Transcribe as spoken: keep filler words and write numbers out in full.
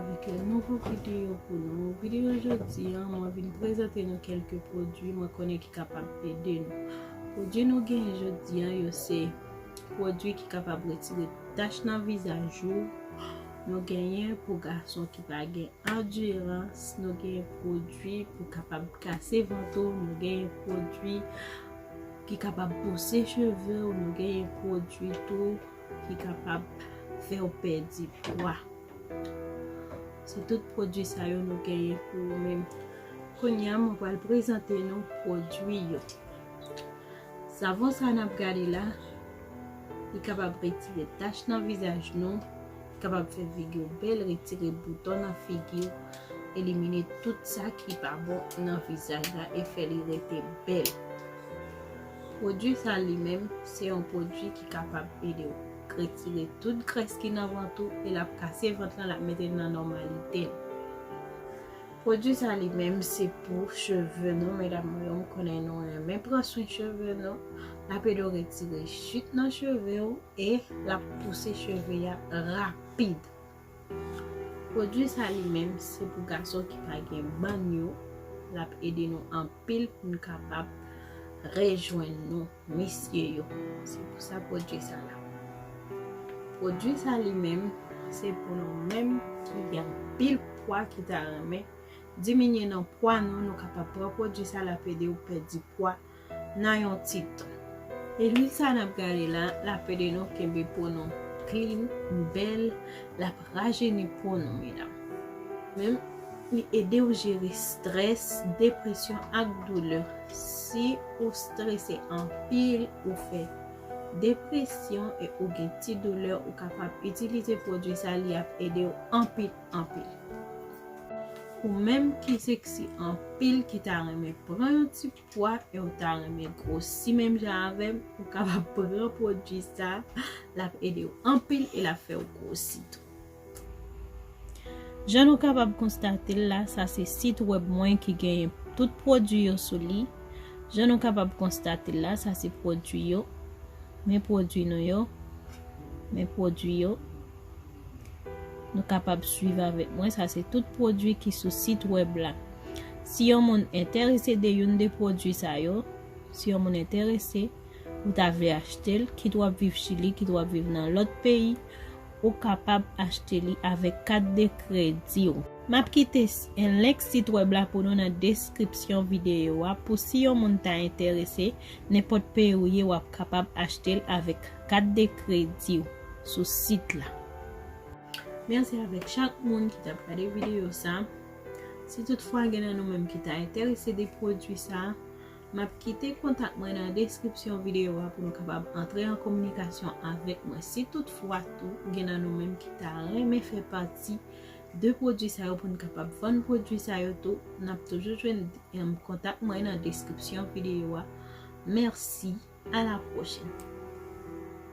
Avèk yon nouvo videyo pou nou. Videyo jodi a, mwen vin prezante nou kèlke pwodui mwen konnen ki kapab ede nou. Pwodui nou genyen jodi a yo se pwodui ki kapab retire tach nan vizaj ou. Nou genyen pou gason ki pa gen andirans, nou genyen pwodui pou kapab kase vant ou, nou genyen pwodui ki kapab pouse cheve w, nou genyen pwodui tou ki kapab fè w pèdi pwa. Se tout pwodui sa yo nou genyen pou ou menm. Kounye a, mwen pral prezante nou pwodui yo. Savon sa n ap gade la, li kapab retire tach nan vizaj nou, li kapab fè figi w bèl, retire bouton nan figi w, elimine tout sa ki pa bon nan vizaj la e fè li rete bèl. Pwodui sa li menm, se yon pwodui ki kapab ede w retire tout grès ki nan vant ou e l ap kase vant lan, l ap mete l nan nòmalite l. Pwodui sa li menm, se pou cheve nou, medam mwen yo, m konnen nou renmen pran swen cheve nou. L ap ede w retire chit nan cheve w e l ap pouse cheve a rapid. Pwodui sa li menm, se pou gason ki pa gen bann yo. L ap ede nou anpil pou n kapab rejwenn nou, mesye yo. Se pou sa pwodui sa la. Pwodui sa li menm, se pou nou menm ki gen anpil pwa ki ta renmen diminye nan pwa nou, nou kapab pran pwodui sa, l ap ede w pèdi pwa nan yon ti tan. E lwil sa n ap gade la, l ap ede nou kenbe po nou klin, bèl, l ap rajeni po nou, medam. Menm, li ede w jere strès, depresyon ak doulè. Si ou strese anpil, ou fè depresyon e ou gen ti doulè, ou kapab itilize pwodui sa, li ap ede w anpil, anpil. Ou menm ki seksi anpil, ki ta renmen pran yon ti pwa e ou ta renmen gwosi menm jan avè m, ou kapab pran pwodui sa, l ap ede w anpil e l ap fè w gwosi tou. Jan nou kapab konstate l la, sa se sit wèb mwen ki genyen tout pwodui yo sou li. Jan nou kapab konstate l la, sa se pwodui yo. Men pwodui nou yo. Men pwodui yo. Nou kapab swiv avèk mwen, sa se tout pwodui ki sou sit wèb la. Si yon moun enterese de youn de pwodui sa yo, si yon moun enterese, ou ta vle achte l, kit w ap viv Chili, kit w ap viv nan lòt peyi, ou kapab achte li avèk kat de kredi w. M ap kite s-, en link sit wèb la pou nou nan deskripsyon videyo a. Pou si yon moun ta enterese, nenpòt peyi w ye, w ap kapab achte l avèk kat de kredi w sou sit la. Mèsi avèk chak moun ki t ap gade videyo sa. Si toutfwa gen nan nou menm ki ta enterese de pwodui sa, m ap kite kontak mwen nan deskripsyon videyo a pou nou kapab antre an kominikasyon avèk mwen. Si toutfwa tou gen nan nou menm ki ta renmen fè pati de pwodui sa yo pou n kapab vann pwodui sa yo tou, n ap toujou jwenn, em, kontak mwen nan deskripsyon videyo a. Mèsi, a la pwochèn.